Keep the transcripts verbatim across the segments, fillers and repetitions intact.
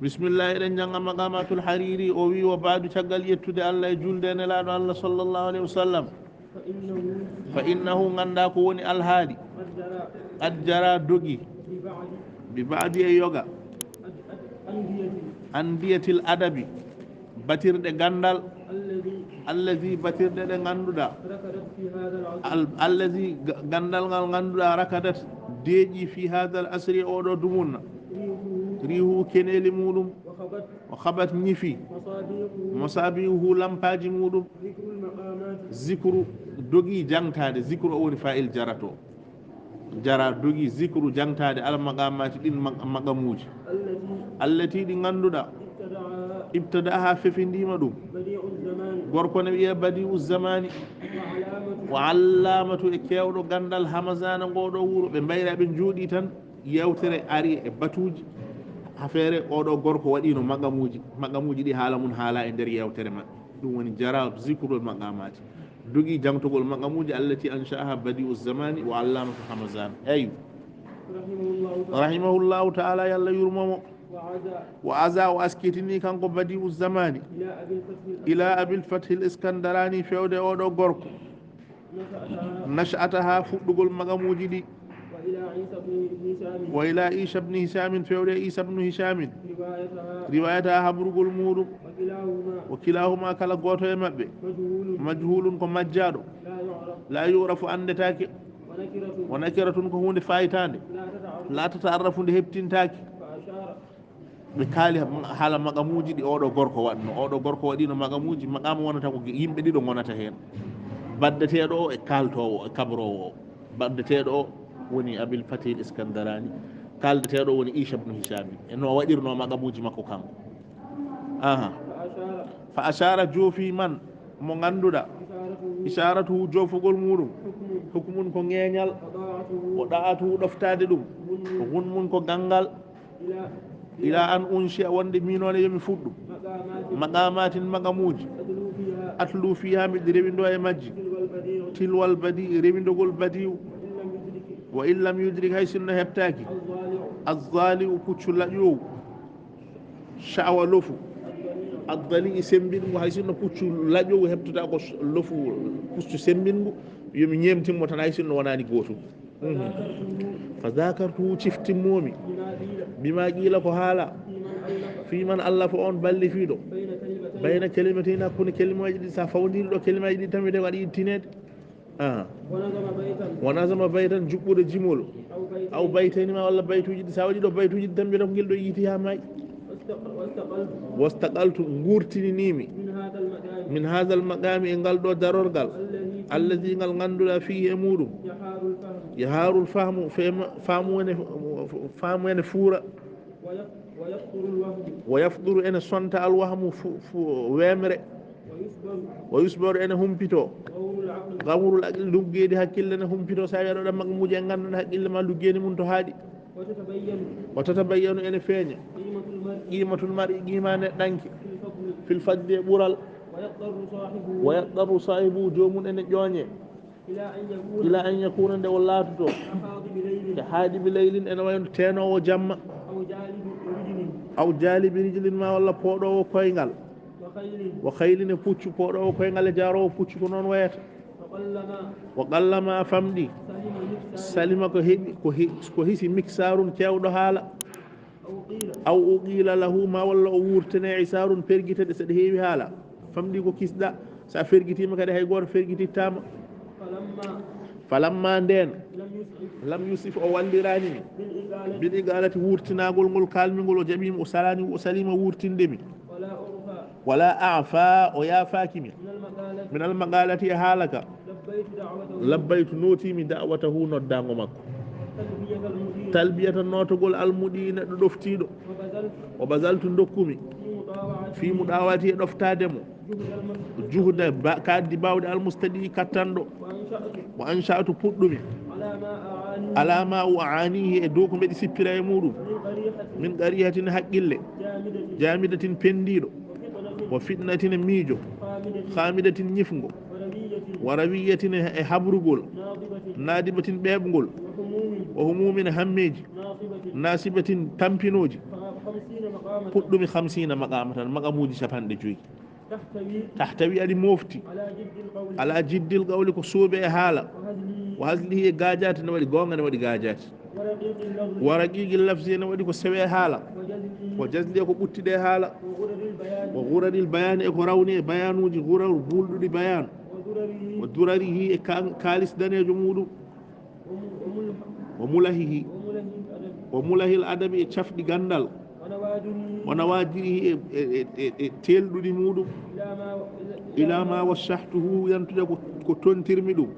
Bismillah, eɗen jannga Maqamatul Hariri, o wi: "Wa ba'du, caggal yettude Allah e julde e Nelaaɗo Allah sallallahu alayhi wa sallam. Fa innahu, ngannda ko woni alhaali, qad jara, dogi, bi ba'di e yoga, andiyatil adabi, batirɗe ganndal, allazi, batirɗe ɗe ngannduɗaa, allazi, ganndal ngal ngannduɗaa, rakadat, deeƴi, fi hadal asri, oɗo dumunna, rihu, keneeli muɗum, o khabat, ñifi, masabihu, lampaaji muɗum, zikru, dogi, jangtaade, zikru o woni fa'il jarato. Jara, dogi, zikru, jangtaade, al maqamati, ɗin maqamuuji, allati, ɗi ngannduɗaa, ibtada'aha, fefindiima ɗum, gorko ne wiyee Badi'u Zamani, wa allamatu, e keewɗo ganndal, Hamazana, ngoɗo wuro, ɓe mbayra, ɓe njooɗi tan, yewtere ari e batuuji, affaire oɗo gorko waɗino maqamuuji, maqamuuji ɗi haala mun haala e nder yewtere maɓɓe. Ɗum woni jara, zikrul maqamati. Dogi jangtogol maqamuuji, allati ansha'aha Badi'u Zamani wa allamatu Hamazan. Eyyo. Rahimahullahu ta'ala, yo Allah yurmo mo. Wa aza, o askitini kanko Badi'u Zamani ila Abil Fathil Iskandarani, fewde oɗo gorko. Nash'ataha, fuɗɗugol maqamuuji ɗi. Wa ila Isa ibn Hishamin, fewde Isa ibn Hishamin. Riwayataha, habrugol muɗum. Wa kilahuma, kala gooto e maɓɓe, majhulun, ko majjaaɗo. La yu'rafu, anndetaake. Wa nakiratun, ko huunde faytaande. La tata'arrafu, nde heɓtintaake. Ɓe kaali haala maqamuuji ɗi oɗo gorko waɗno. Oɗo gorko waɗino maqamuuji, maqama wonata ko yimɓe ɗiɗo ngonata heen. Baddeteeɗo o e kaaltoowo o, e kabroowo o. Baddeteeɗo o woni Abil Fatih Iskandarani, kaaldeteeɗo o woni Isha ibn Hishami. E no waɗirno maqamuuji makko kanko. Aha. Fa ashara, joofi man, mo ngannduɗaa, isharatuhu, joofugol muɗum, hukmun, ko ŋeeñal, wa da'atuhu, ɗoftaade ɗum, ko gunmun, ko ganngal, ila an unshi'a, wonde miin o ne yo mi fuɗɗu, maqamatin, maqamuuji, atlu fiha, miɗo rewindo e majji, tilwal badi, rewindogol badi'u, wa in lam yudrik, hay sinno heɓtaaki, azzali'u, puccu laƴoowu, sha'wa, lofu, addali'i, semmbiɗngu, hay sinno puccu laƴoowu heɓtata ko lofu, puccu semmbingu, yo mi ñeemtin mo tan, hay sinno wonaani gootum. Fa zakartuhu, ciftimmomi, bima qiila, ko haala, fi man allafa, on ballifiiɗo, bayna kalimatayni, hakkunde kalimaaji ɗiɗi, sa fawndiri ɗo kalimaaji ɗiɗi tan, wiyde ko aɗa yiɗi tineede. Ah. Wa nazama baytan, juɓɓude jimol, aw baytayni ma, walla baytuuji ɗiɗi. Sa waɗi ɗo baytuuji ɗiɗi tan, mbiyata ko ngel ɗo yiiti haa maayi. Wastaqaltu, nguurtininimi, min hadal maqami, e ngal ɗo darorgal, allazi, ngal ngannduɗaa, fihi, e muɗum, yaharul fahmu, faamu ene, faamu ene fuura. Wa yafduru, ene sonta, al wahmu, fu, fu, wemre. Wa yusbaru, ene humpito, gamrul aqli, luggeede hakkille ne humpito. Sa wiya ɗo ɗan maqamuuji en ngannduɗaa hakkille ma luggeeni mun to haaɗi. Wa tatabayyanu, ene feeña, qiimatul mar'i, qiima neɗɗanke, fil fadli, e ɓural. Wa yadtarru sahibuhu, joomum ene ƴooñe, ila an yakuna, nde o laatoto, ka haadibi laylin, ene wayno teenoowo jamma, aw jalibi rijlin, ma walla pooɗoowo koyngal, wa khaylin, e puccu, pooɗoowo koyngal e jaaroowo puccu, ko noon wayata. Wa qallama, famɗi, salima, ko heɓi, ko hisi, miksaarun, keewɗo haala. Aw uqila lahu, ma walla o wurtine, isaarun, pergite ɗe, saɗa heewi haala. Famɗi ko kisɗa, sa fergitiima kadi hay gooto fergitittaama. Falamma, ndeen, lam yusif, o walliraani mi, bil iqalati, wurtinaagol ngol kaalmi ngol, o jaɓiimi, o salaani, o saliima wurtinde mi. Wala a'fa, o yaafaaki mi, min al maqalati, e haala ka. Labbaytu, nootiimi, da'watahu, noddaango makko. Talbiyata, nootogol, almudi, neɗɗo ɗoftiiɗo. Wa bazaltu, ndokkumi, fi mudawati, e ɗoftaade mo, juhda, kaaddi baawɗe, almustadi, kattanɗo. Wa ansha'tu, puɗɗumi, ala ma u'anihi, e dow ko mbeɗi sippira e muɗum, min qarihatin, haqqille, jamidatin, pendiiɗo. Wa fitnatin, e miijo, khamidatin, ñifngo, wa rawiyatin, e habrugol, nadibatin, ɓeeɓngol, wa humumin, e hammeeji, nasibatin, tampinooji, Puɗɗumi hamsiina maqamatan, maqamuuji capanɗe joyi. Tahtawi, aɗi mofti. Ala jiddil qawli, ko suuɓe e haala. Wa hazlihi, e gaajaate, ne waɗi goonga, ne waɗi gaajaate. Wa raqiqil lafzi, ne waɗi ko sewe haala. Ko jazli e ko ɓuttiɗe haala. Wa ghuraril bayani, e ko rawni e bayanuuji, ghurar, buulɗuɗi bayan. Wa durarihi, e kaalis daneejo muuɗum. Wa mulahihi, wa mulahil adabi, e cafɗi ganndal. Wa nawadirihi, e teelɗuɗi muuɗum. Ila ma washahtuhu, yantude ko tontirmi ɗum.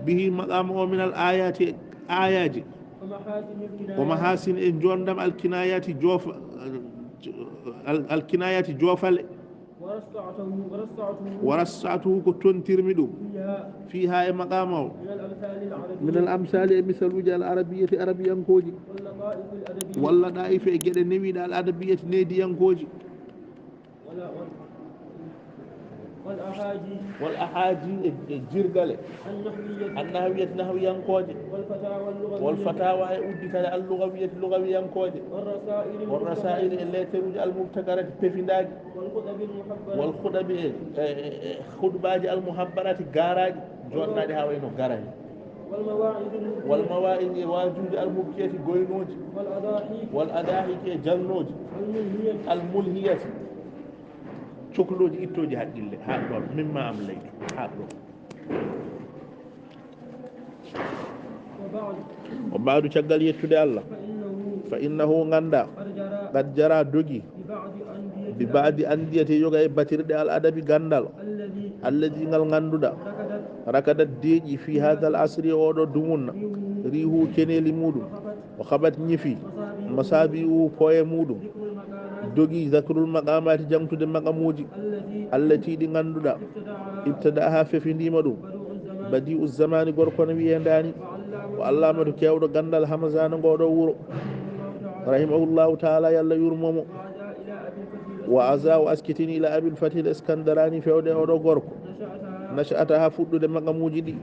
Bihi, maqama o, min al ayati, e ayaji. Wa mahasin, e jondam al kinayati, joofa, al kinayati, joofale. Wa rassa'tuhu, ko tontirmi ɗum. Fiha, e maqama o. Min al amsali, e misaluuji al arabiyyati, arabiyankooji. Walla ɗa'ifi, e geɗe newiiɗe al adabiyyati, neediyankooji. Wal ahaji, e jirgale. Annahwiyat, nahwiyankooje. Wal fatawa, e udditale al lugawiyat, lugawiyankooje. Wal rasa'il, e letteruuji al mubtakarati, pefindaaji. Wal khudabi, e khudbaaji al muhabbarati, gaaraaji, jooɗnaaɗi haa wayno garahi. Wal mawa'id, e waajuuji al mubkiyati, goynooji. Wal adahiki, e jalnooji. Al mulhiyati, coklooji ittooji haqqille. Haa ɗoon, mimma amlaytu, haa ɗoon. Wa ba'du, caggal yettude Allah. Fa innahu, ngannda, qad jara, dogi, bi ba'di andiyati, yoga e batirɗe al adabi, ganndal. Alladi, ngal ngannduɗaa, rakadat, deeƴi, fi hadha al asri, oɗo dumunna, rihu, keneeli muuɗum. Wa khabat, ñifi, masabi'u, poye muuɗum. Dogi, zakrul maqamati, jaŋtude maqamuuji. Allati, ɗi ngannduɗaa, ibtada'aha, fefindiima ɗum. Badi'u zamani, gorko no wiyee ndaani. Wa allamatu, keewɗo ganndal, Hamazana, ngooɗo wuro. Rahimahullahu ta'ala, Yalla yurmo mo. Wa aza, o askitini, ila abil fatih al iskandarani, fewde oɗo gorko. Nasha'ataha, fuɗɗude maqamuuji ɗi.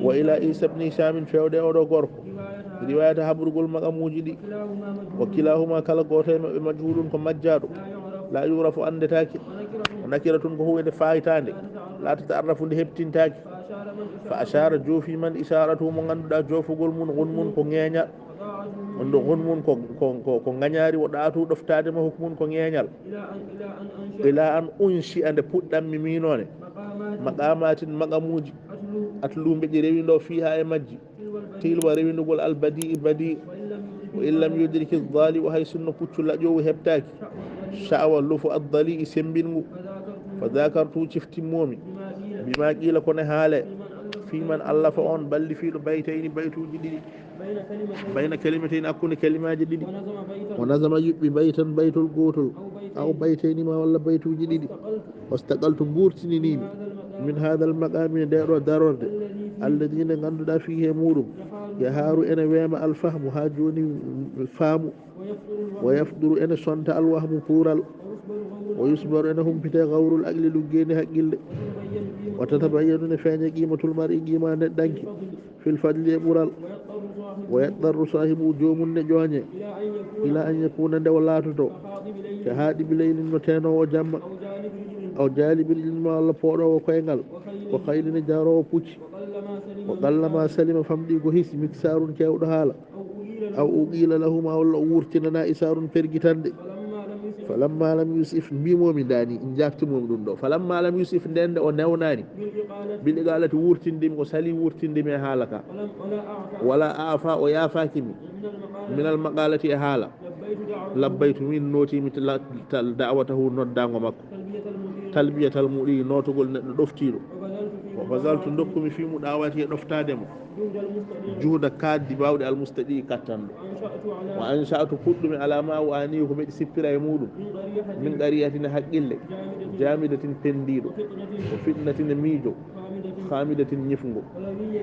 Wa ila Isa ibn Hishamin, fewde oɗo gorko. Riwayata, habrugol maqamuuji ɗi. Wa kilahuma, kala gooto e maɓɓe, majhulun, ko majjaaɗo. La yu'rafu, anndetaake. Wa nakiratun, ko huunde faaytaande. La tata'arrafu, nde heɓtintaake. Fa ashara, joofi, man isharatu, mo ngannduɗaa joofugol mum, gunmun, ko ŋeeñal. On ɗo gunmun ko, ko, ko, ko ngañaari, wa da'atu, ɗoftaade mo, hukmun, ko ŋeeñal. Ila an unshi'a, nde puɗɗammi miinoone. Maqamatin, maqamuuji. Atlu, mbeɗi rewindoo, fiha, e majji. Tilwa, rewindugol al badi'i, badi. Wa in lam yudriki dhali, o hay sinno puccu laƴoowu heɓtaaki. Sha'wa, lofu, ad dali, sembinngu. Fa dhakartu, ciftimmoomi. Bima qila, kono haale. Fi man allafa, on ballifiiɗo, baytayni, baytuuji ɗiɗi. Bayna kalimatayni, hakkunde kalimaaji ɗiɗi. O nazama, yuɓɓi, baytan, baytol gootol. Aw baytayni, ma walla baytuuji ɗiɗi. Wastaqaltu, mburtininiimi. Min hadha al maqami, nde ɗo darorde. Alladhi, nde ngannduɗaa, fihi, e muuɗum. Yahaaru, ene weema, al fahmu, haa jooni faamu. Wa yafduru, ene sonta, al wahmu, puural. Wa yusbaru, ene humpite, gawrul aqli, luggeendi haqqille. Wa tatabayyanu, ne feeña, qiimatul mar'i, qiima neɗɗanke. Fil fadli, e ɓural. Wa yaddarru sahibu, joomum ne ƴooñe. Ila an yakuna, nde o laatoto. Ka haɗibi laylin, no teenoowo jamma. Aw jalibi rijlin, ma walla pooɗoowo koyngal. Wa khaylin, e jaroowo pucci. Wa qallama salima, famɗi ko hisi, miksaarun, keewɗo haala. Aw uqila lahuma, walla o wurtinana isaarun, pergitande. Falamma lam yusif, mbimomi ndaani, njaabtimomi ɗum ɗo. Falamma lam yusif, nden nde o newnaani. Bil iqalati, wurtindimi, o sali wurtindimi e haala ka. Wala a'fa, o yaafaaki mi. Min al maqalati, e haala. Labbaytu, min nootimi, tal, tal da'watahu, noddaango makko. Talbiyatal muɗi, nootugol neɗɗo ɗoftiiɗo. Wa bazaltu, ndokkumi, fi mudawati, e ɗoftaade mo. Juhda kaddi, baawɗe, al mustadi, kattanɗo. Wa ansha'tu, puɗɗumi, ala ma u'ani, ko mbeɗi sippira e muuɗum. Min qariyatin, e haqqille. Jamidatin, pendiiɗo. Wa fitnatin, e miijo. Khamidatin, ñifngo.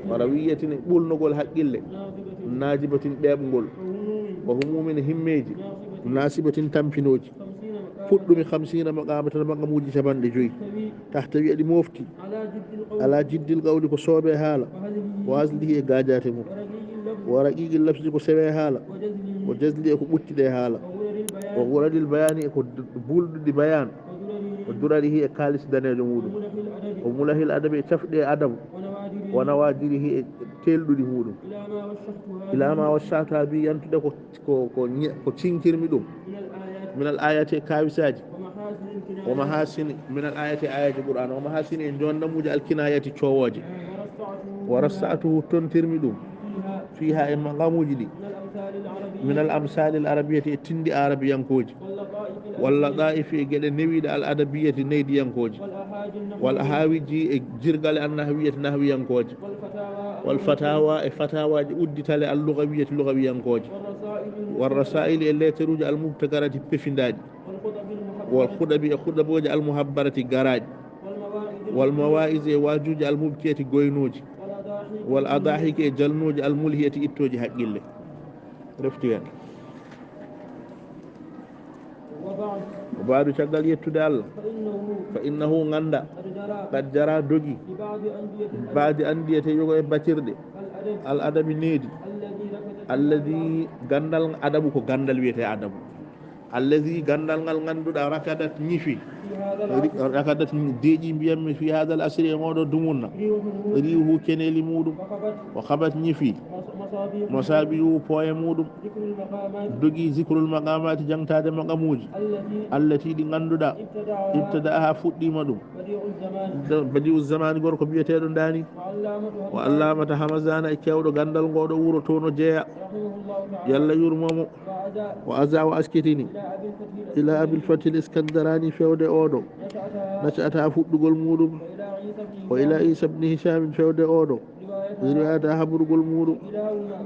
Wa rawiyatin, e ɓulnogol haqqille. Najibatin, ɓeeɓngol. Wa humumin, e himmeeji. Nasibatin, tampinooji. Puɗɗumi khamsina maqamatan, maqamuuji capanɗe joyi. Tahtawi, aɗi mofti. Ala jiddil qawli, ko sooɓe haala. Wa hazlihi, e gaajaate mum. Wa raqiqil lafzi, ko sewe haala. Wa jazli, e ko ɓuttiɗe haala. Wa guradil bayani e ko bulɗuɗi bayan. O durarihi e kaalis daneejo muɗum. O mulahil adabi e cafɗi e adabu. Wa nawadirihi e teelɗuɗi muɗum. Ila ma washahtuha bi, yantude ko ko ko ñe- ko cinkirmi ɗum. Min al ayati e kawisaaji. Wa mahasini, min al ayati e ayaji qur'an. Wa mahasini e jondamuji al kinayati cowooje. Wa rassa'tuhu, tontirmi ɗum. Fiha e maqamuji ɗi. Min al amsali al arabiyati e tindi arabiyankoji. Wal lataifi e geɗe newiɗe al adabiyati neydiyankoji. Wal ahawiji e jirgale an nahwiyati nahwiyankoje. Wal fatawa e fatawaji udditale al lugawiyati lugawiyankoje. Wal rasaili e letteruji al mubtakarati pefindaɗi. Wal khudabi e khudabooji al muhabbarati garaji. Wal mawaizi e wajuji al mubkiyati goynoji. Wal adahiki e jalnoji al mulhiyati ittoji haqqille. Refti hen. Wa ba'du, caggal yettude Allah. Fa innahu ganda. Qad jara, dogi. Baadi andiyete yogo e batirɗe. Al adabi needi. Alladi, gandal adabu, ko gandal wiyete adabu. Allazi, gandal ngal ganduɗa, rakadat, ñifi. Ri- rakadat, deeƴi mbiyammi, fi hadal asri, e ngoɗo dumunna. Rihu, keneli muɗum. Wa khabat, ñifi. Masabihu, pooye muɗum. Dogi zikrul maqamati, jangtade maqamuji. Allati, ɗi ganduɗa. Ibtada'aha, fuɗɗima ɗum. Badi'u zamani, gorko biyeteɗo dani. Wa allamata hamazana, e kewɗo gandal ngoɗo wuro tono jeeya. Yalla yurmomo. Wa aza, wa askitini. Ila abil fatil iskandarani, fewde oɗo. Nasha'ata, fuɗɗugol muɗum. Wa ila isa bni hishamin, fewde oɗo. Riwayata, habrugol muɗum.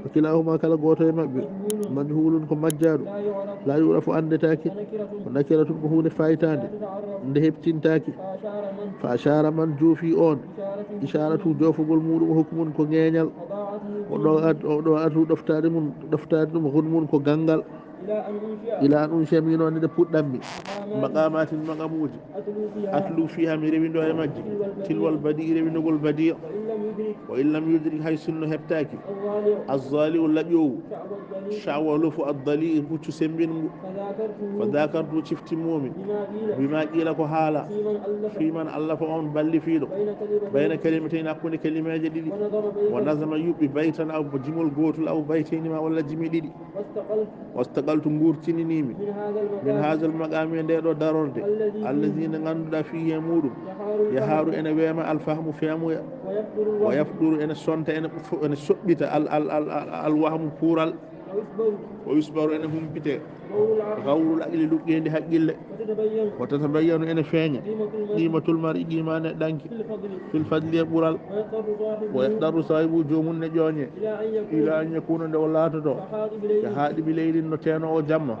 Wa kilahuma, kala goto e mabɓe. Majhulun, ko majjaɗo. La yurafu, andetaki. Wa nakiratun, ko hunde faytande. Nde heptintaki. Fa ashara, man joofi on. Isharatu, joofugol muɗum, hukmun, ko ŋeñal. O ɗo at- o ɗo atu ɗoftade mum, ɗoftade ɗum, gunmun, ko gangal. Ila an unshiya, min woni nde puɗɗammi. Maqamatin, maqamuji. Atlu fiha, mi rewindo e majji. Tilwal badi, rewindogol badi. Wa in lam yudrik, hay sinno heɓtaki. Azzali, o laƴowu. Sha'wa, lofu, addali, puccu sembingu. Fa dhakartu, ciftimomi. Bima qila, ko haala. Fiman allafa, on ballifiɗo. Bayna kalimatain, hakkunde kalimaje ɗiɗi. Wa nazama, yuɓɓi, baytan aw jimol gotol aw baytayni ma walla jimi ɗiɗi. Wastaqaltu, gurtininimi. Min hadal maqami, e nde ɗo darorde. Allazi, nde ganduɗa, fihi, e muɗum. Yaharu, ene wema, alfahmu, femuya. Wa yafduru, ene sonta, ene ɓufo- ene soɓɓita al al al al- alwahmu, puural. Wa yusbaru, ene humpite. Gawrul aqli, luqqendi haqqille. Wa tatabayyanu, ene feeña. Qimatul mar'i, qima neɗɗanke. Fil fadli, e ɓural. Wa yaqdaru sahibu, jomum ne ƴooñe. Ila an yakuna, nde o laatoto. Ka haɗibi leylin, no teenowo jamma.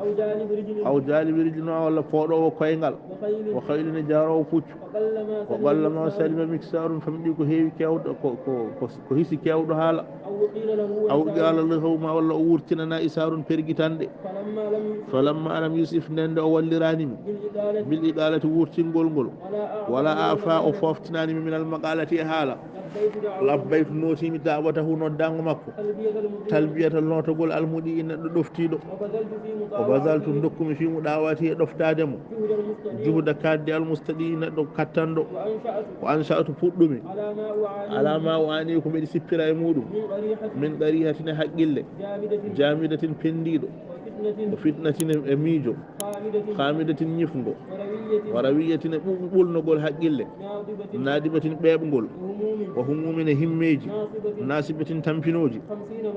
Aw jalibi rijlin, walla fooɗowo koyngal. Wa khaylin, e jaarowo puccu. Wa qallama salima miksarun, famɗi ko heewi kewɗo, ko ko ko ko hisi kewɗo haala. Aw qila lahu, ma walla o wurtinana isarun, pergitanɗe. Falamma lam yusif, nden nde o walliranimi. Bil iqalati, wurtingol ngol. Wala afa, o foftinanimi, min al maqalati, e haala. Labbaytu, notimi da'watahu, noddango makko. Talbiyatal, notogol almuɗi, neɗɗo ɗoftiɗo. O bazaltu, dokkumi, fi mu ɗawati, e ɗoftade mo. Juhuda kaddi almustadi, neɗɗo kattanɗo. Wa ansha'tu, puɗɗumi. Ala ma u'ani, ko mbeɗi sippira e muɗum. Min qarihatin, e haqqille. Jamidatin, pendiɗo. Wa fitnatin, e miijo. Khamidatin, ñifngo. Wa rawiyatin, e ɓu- ɓulnogol haqqille. Nadibatin, ɓeeɓngol. Wa humumin, e himmeji. Nasibatin, tampinoji.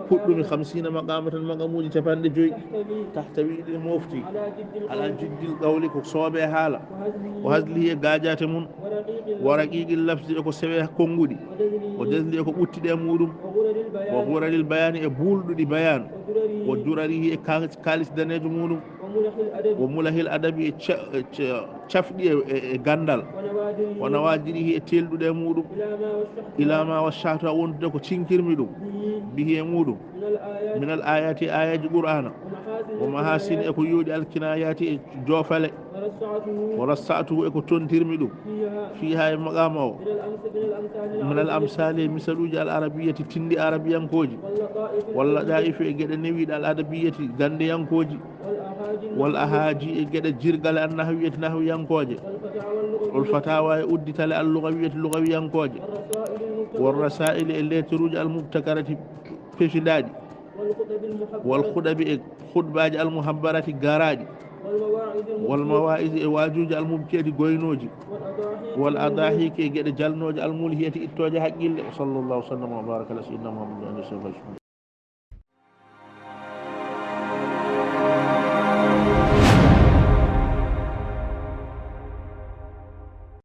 Puɗɗumi khamsina maqamatan, maqamuji capanɗe joyi. Tahtawi, ɗi mofti. Ala jiddil qawli, ko soobe haala. Wa hazlihi, e gajate mum. Wa raqiqil lafzi, e ko sewe konnguɗi. Wa jazli, e ko ɓuttiɗe muɗum. Wa ghuradil bayani, e bulɗuɗi bayan. Wa durarihi, e ka- kalis danejo muɗum. Wa mulahil adabi, e ca- e ca- cafɗi e- e- e gandal. Wa nawajirihi, e telɗuɗe muɗum. Ila ma washahtu, wondude ko cinkirmi ɗum. Bihi, e muɗum. Min al ayati, ayaji qur'ana. Wa mahasin, e ko yooɗi, al kinayati, e joofale. Wa rassa'tuhu, e ko tontirmi ɗum. Fiha, e maqama o. Min al amsali, e misaluji al arabiyati, tindi arabiyankoji. Walla da'ifi, e geɗe newiɗe al adabiyati, gandeyankoji. والأهاجي e geɗe jirgale annahawiyati nahawiyankooje, والفتاوى واللغة والفتاوى e udditale allugawiyyati lugawiyankooje, والرسائل المبتكرة والرسائل e letteruuji almubtakarati pefindaaɗi, والخطب المحبرة والخطب e khutbaaji almuhabbarati garaaɗi, والمواعظ المبكية والموا'izi e waajuuji almubkiyati goynooji, والأضاحي والأضاحيك e geɗe jalnooje almulhiyati ittooje haqqille. وصلى الله وسلم وبارك على سيدنا محمد وعلى آله وصحبه أجمعين.